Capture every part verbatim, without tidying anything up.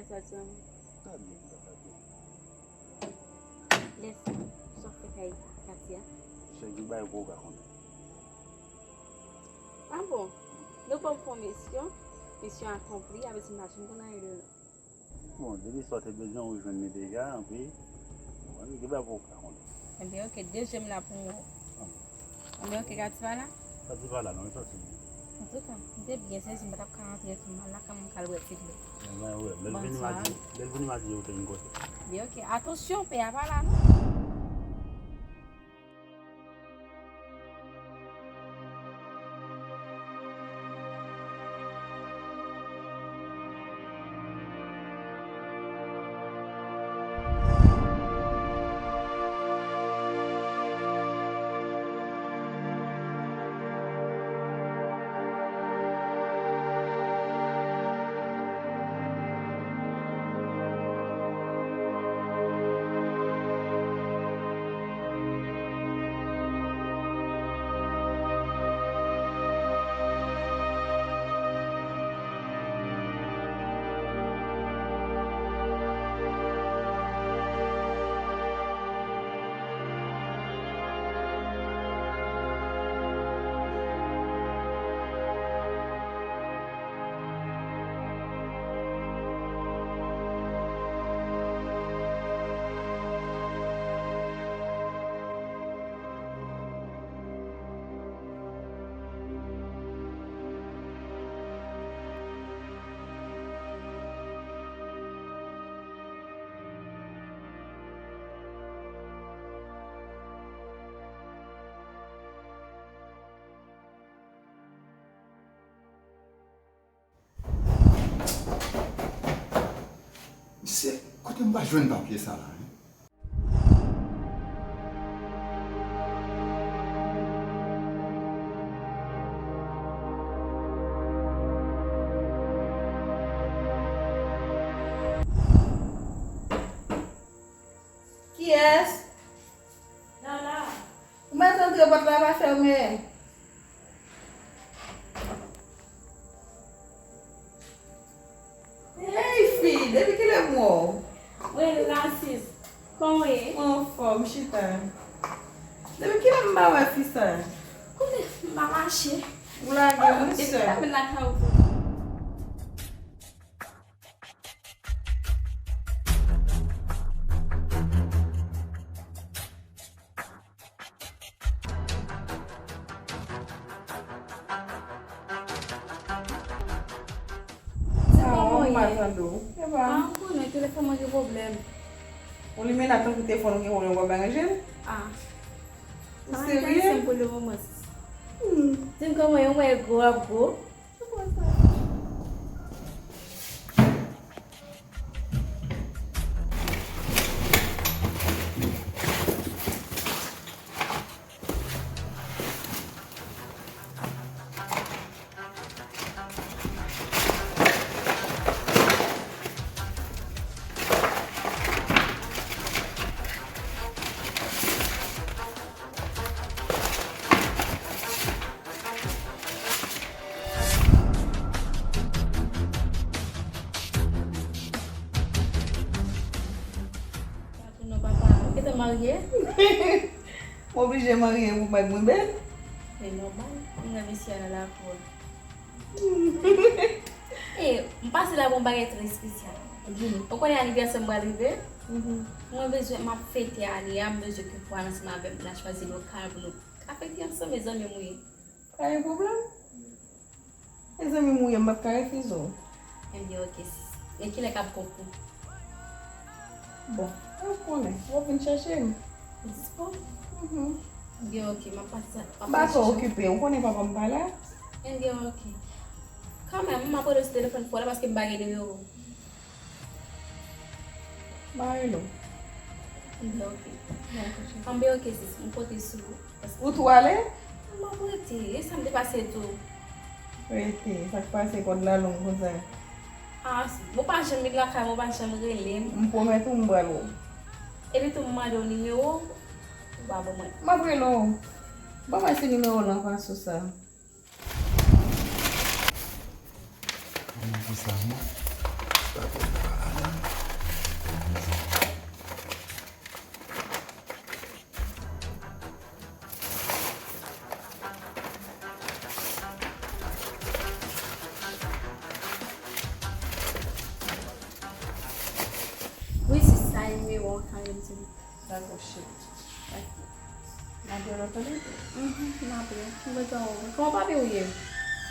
Sa di anmè. Sa byen, sa byen. Lè sa, sa w fè kay Katia? Chèk li bay pou w ka konnen. Ah bon? Nou ban m fè yon misyon, misyon akonpli, avè di m pa janm konn anyen de nou. Bon, depi sa w te bezwen, ou jwenn li deja, anpi, bon, li bay pou w ka konnen. Enben, oke, dezyèm la pou mwen. Enben, oke, Katia pa la? Katia pa la, non, li sòti. Antouka, m te byen sezi, m pa t ap ka rantre tou mal la, kòman m ka al bwè ti dlo? Enben, wi, lè l vini, m a di, lè l vini, m a di, yo te vin kote. Enben, oke, atansyon, pè a pa la, non? Mesye, kote m pa jwenn papye sa la, en? Kiyès? Lala. Ou mèt antre, pòt la pa fèmen. Hey, fi, depi kilè m wè w? Mwen la, sis. Kòman w ye? Mwen anfòm, chita. Depi kilè m pa wè fi sa? Kote m pa mache? Ou lage m, wi, sè. Depi kilè m lakay ou? Sa kòman w ye? Mwen pa tande w. Epa. Ah, m konnen telefòn mwen gen pwoblèm. Ou limen la tankou telefòn ou gen pwoblèm, w ap aranje l? Ah. Ou serye? Sa pa enterese m pou le moman, sis. Hmm. Di m kòman w ye, w wè gwo ap gwo. Sa tou non, papa. Ou gentan marye? M oblije marye pou bag mwen bèl. Se nòmal. M wè mesye a nan lakou a. E, m pase la pou yon bagay trè espesyal. Di m. Ou konnen anivèsè m pral rive? Mhm. Mwen bezwen, m ap fete ane a, m bezwen ke pou w al ansanm avè m, n a chwazi lokal pou nou ka fete ansanm, mezanmi, m wi. Pa gen pwoblèm. Mezanmi, m wi, m p ap ka refize w. Ebyen, oke, sis. Men kilè k ap bon pou? Bon, ou konnen, w ap vin chèche m. Ou dispo? Mhm. Ebyen, oke, m ap pase, m ap pase chèche w. M pa twò okipe, ou konnen papa m pa la. Ebyen, oke. Kanmenm, m ap rele sou telefòn pou w la paske m pa gen nimewo w. M a rele w. Anben, oke. Anben, oke, sis. M konte sou ou. Ou tou ale? M ap rete. E sa m te pase tou. Rete. Sa k pase kòd la long konsa? Ah, sis. Ou pa janm vin lakay mwen, ou pa janm rele m. M pwomèt ou m pral wè w. Epi tou m mande w nimewo w, ou pa ban mwen. M ap rele w. Ban mwen se nimewo w lan fason sa. Mwen pou sa, mwen. Pa konn pa la. Mwen ka rele m sou li. Dakò, cheri. Ok. N ap rele w tande? Mhm, n ap rele. Mwen bezwen wè w. Kòman papi w ye?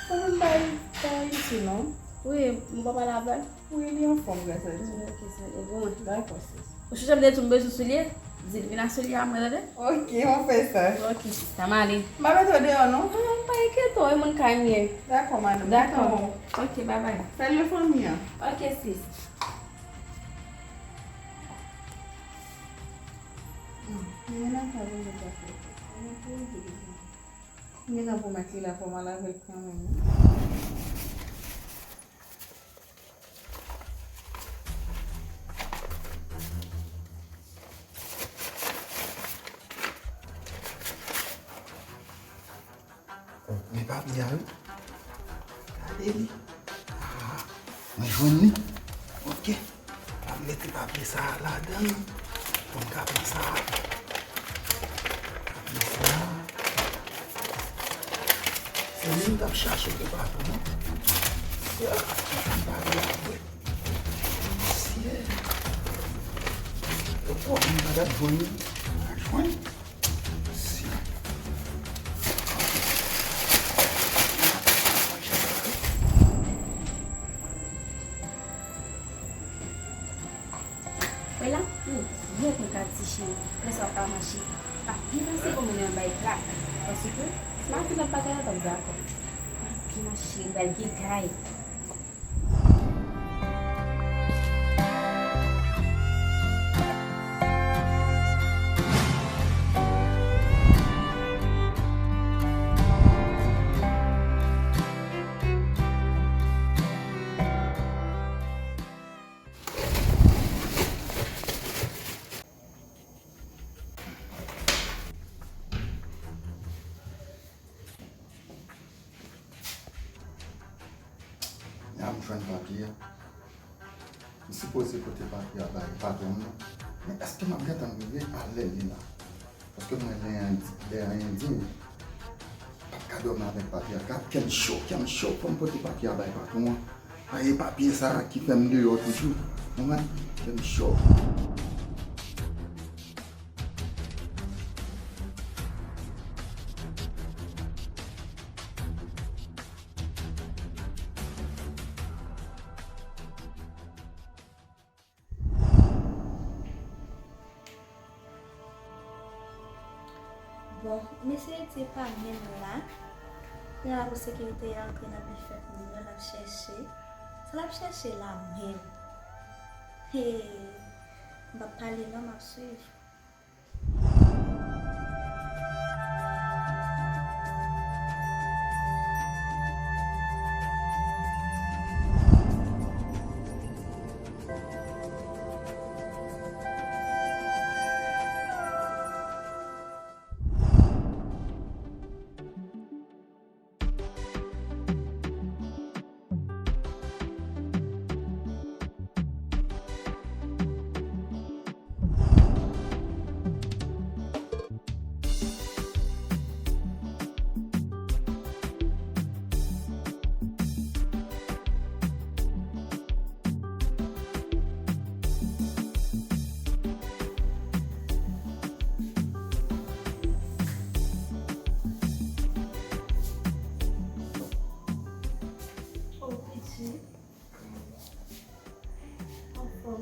Mwen menm bay, bay isi non. Wi, mwen pa pale avè l. Wi, li anfòm, gras a Dye. Ok, sa e bon. Dakò, sis. Ou chèche m de tou, m bezwen soulye? Di l vin ak soulye a mwen, tande? Ok, mwen fè sa. Ok, sista, m ale. M pa mete w deyò, non? Ah, pa enkyete w, e moun kay m ye. Dakò, madanm. Dakò. Ok, bye bye. Salye fanmi an. Ok, sis. Hmm, men nan ka vin nan ka fè. Mwen gentan pwomèt li la fò m al avè l kanmenm. Men papye a wi. Gade li. Ah, mwen jwenn li. Ok. M ap mete papye sa a ladan l pou m ka pran sa a. Papye sa a. Se li m t ap chache toupatou non. Sè, m pa vle avwe. Sè. Yo pwòp, m pa t ap jwenn li. M pa jwenn. Wè la, ou byen konn ka ti cheri, lè sa w ka mache, pa byen mache pou moun nan bay plak, paske si maten lòt bagay la, w p ap dakò. Pa byen mache, ou pral gen kay. Nya m jwenn papye a. M sipoze pote papye a bay patwon m nan. Men èske m ap gentan rive a lè li la? Paske mwen lè an, lè an endyen, m p ap ka dòmi avèk papye a. Gad kè m cho, kè m cho, fò m pote papye a bay patwon an. A, e papye sa a ki fè m deyò toujou. Ou konprann? Kè m cho. Bon, mesye Etye pa menm la. Yon apre sekirite a antre nan bifèt moun nan, l ap chèche. Sa l ap chèche la menm? Hey, m p ap pale non, m ap swiv. Oh, piti. Anfòm.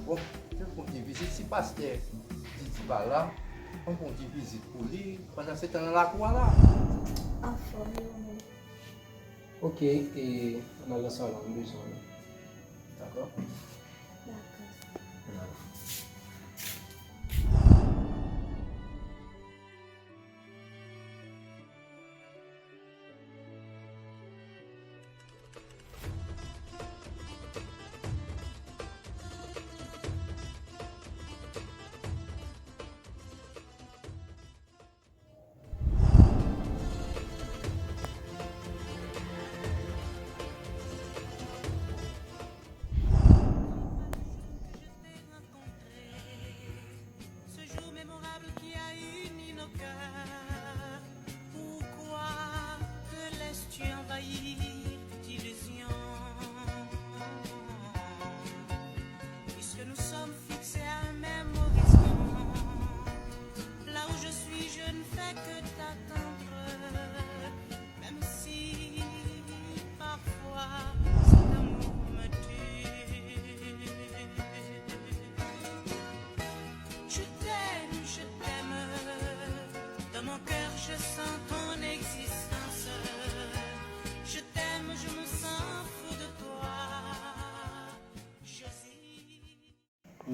Bon, fè m fè yon ti vizit. Si pastè Didi pa la, fè m fè yon ti vizit pou li. Pandan se tan nan lakou a la. Anfòm, wi, wi. Ok, e, ann al nan salon, m bezwen w. Dakò. Dakò. Ann al.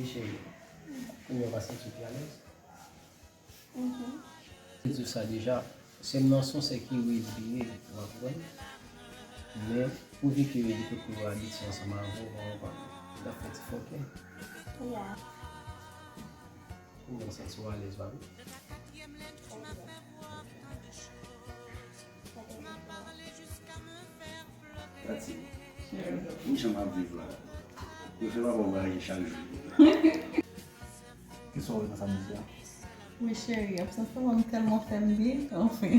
Cheri, kounye a w pa santi w pi alèz? Mhm. Te di w sa deja, se m nan se yon sè ki redi li ye, w ap konprann. Men, pouvi ke li potko abitye ansanm avè w, w ap konprann. L ap fè ti fòkè. Yeah. Kounye a w santi w alèz, pa vre? Tati, wi, jan m ap viv la, yo fè m ap voyaje chak jou. Kisa w wè nan sa misye a? Wi, cheri, absans papa m tèlman fè m byen, anfen.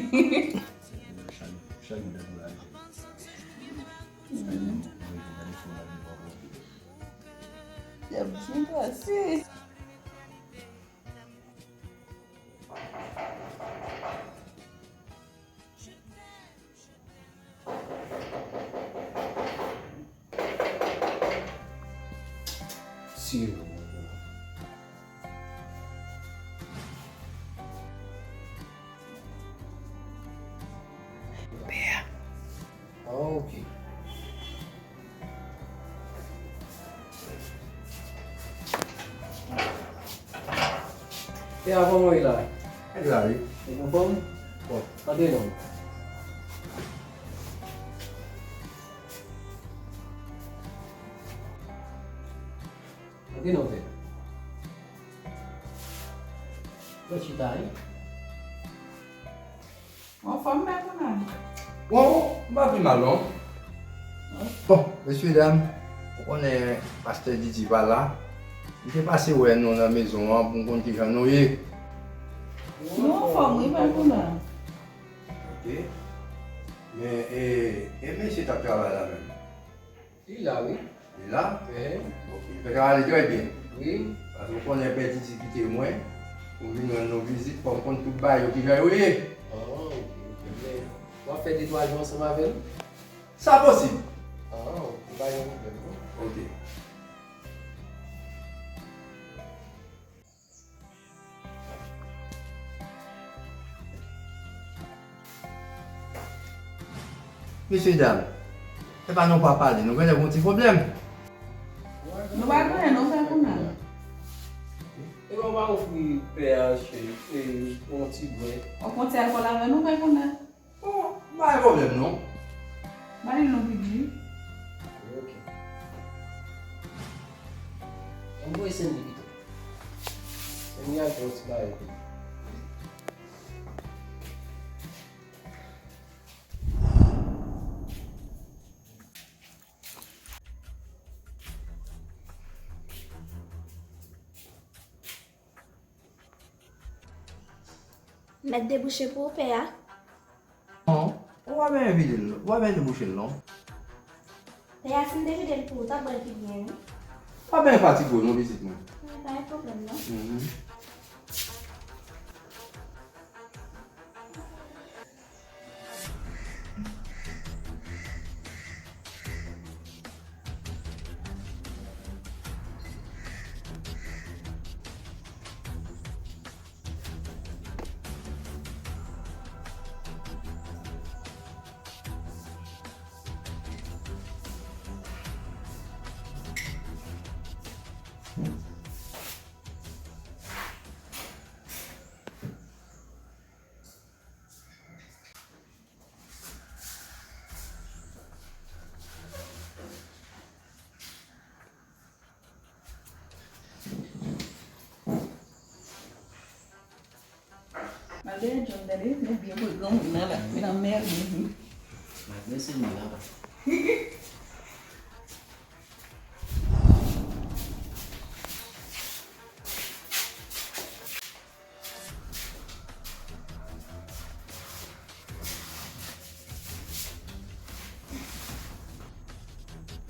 Chak, chak jou dekouraje. Chak jou, mwen, mwen, gade fò la, mwen, mwen, mwen. Y ap byen pase. Sirop. Pè a. Ah, ok. E avan mwen la. Nèg la, wi. Ou anfòm? Bon. Tande non. Tande non, pè. Pran chita, wi. Anfòm, Pè Kouna? Bon, m pa pi mal, non. Bon, mesye dam, ou konnen pastè Didi pa la. Li te pase wè nou nan mezon an pou n konn kijan nou ye. Nou anfòm, wi, Pè Kouna. Ok. Men, e, e mesye t ap travay la menm? Li la, wi. Li la? Wi. Ok. Li fè travay li trè byen. Wi. Paske w konnen Pè Didi kite mwen pou m vin rann nou vizit, fò m konn tout bagay yo kijan yo ye. Ah, ok, ok. Men, w ap fè de twa jou ansanm avè l? Sa posib. Ah, ok. Pa gen pwoblèm, non. Ok. Mesye dam, se pa nou pa pale, nou genlè gon ti pwoblèm. Nou pa genyen non, Pè Kouna. Epa w pa ofri pè a, cheri, e, yon ti bwè? W ap pran ti alkòl avè nou, Pè Kouna? Bon, pa gen pwoblèm non. Ba li non, Bidji. Ok. Ann voye Senn li pito. Senn li al fè yon ti bagay pou li. Mèt debouche pou ou, pè a. Non, ou pa bezwen vide l, ou pa bezwen debouche l, non. Pè a, si m te vide l pou ou, w t ap bwè l pi byen, wi. Pa bezwen fatige w, non, pitit mwen. Wi, pa gen pwoblèm, non. Mhm. Al dèyè John, gade, nou byen pou granmoun nan la, nan mèri. Malgre se nou la, pa.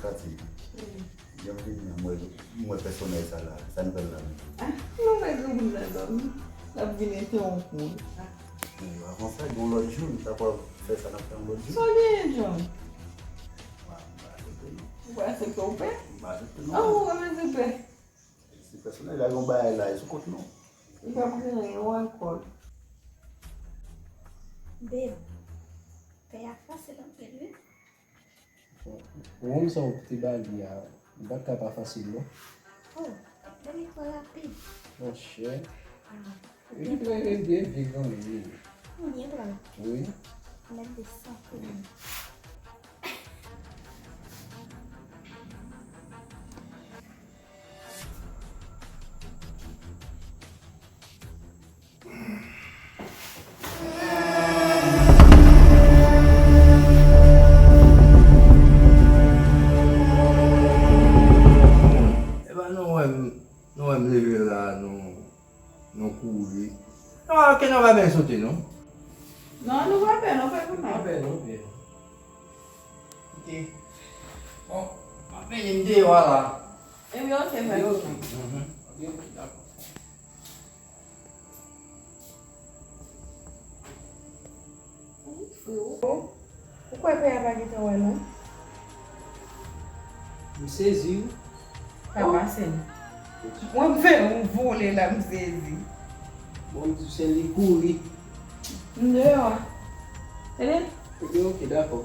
Kati, jan m vini an, m wè, m wè pèsonaj sa la, sa nouvèl la menm? Ah, nouvèl granmoun nan, non. L ap vin entèwonp moun. Ah. Bon, avan sa, gen yon lòt jou, nou ta pral fè sa n ap fè yon lòt jou. Sa w genyen, John? M pa, m pa aksepte, non. Ou pa aksepte w pè? M pa aksepte, non. Ah, ou renmen di pè? Se pèsonaj la gen yon bagay la, e sou kont nou. Li p ap gen anyen, yon alkòl. Babe, pè a fasil anpil, wi. Wonm sa w te ba li a, li pa t ka pa fasil, non. Oh, Dòmi twò rapid. Monchè. Ah, Li dwe rete viv yon vi. Ou byen pran. Wi. Mèt desann. Epa nou wè m, nou wè m leve la, nou, nou kouri. Non, ok, nou pa byen sote, non. Non, nou pa pè, non, fè pou Nou pa nou. byen, non, byen. Ok. Bon, m ap mennen m deyò a la. Epi, ok, fè. Ok, ok. Mhm. Ok, ok, dakò. Ou kwè pè a pa gentan wè nou? M sezi, wi. Pa pase n. Mwen m fè yon vole la, m sezi. Bon, m di se li kouri. M deyò a. Tande? Ok, ok, dakò.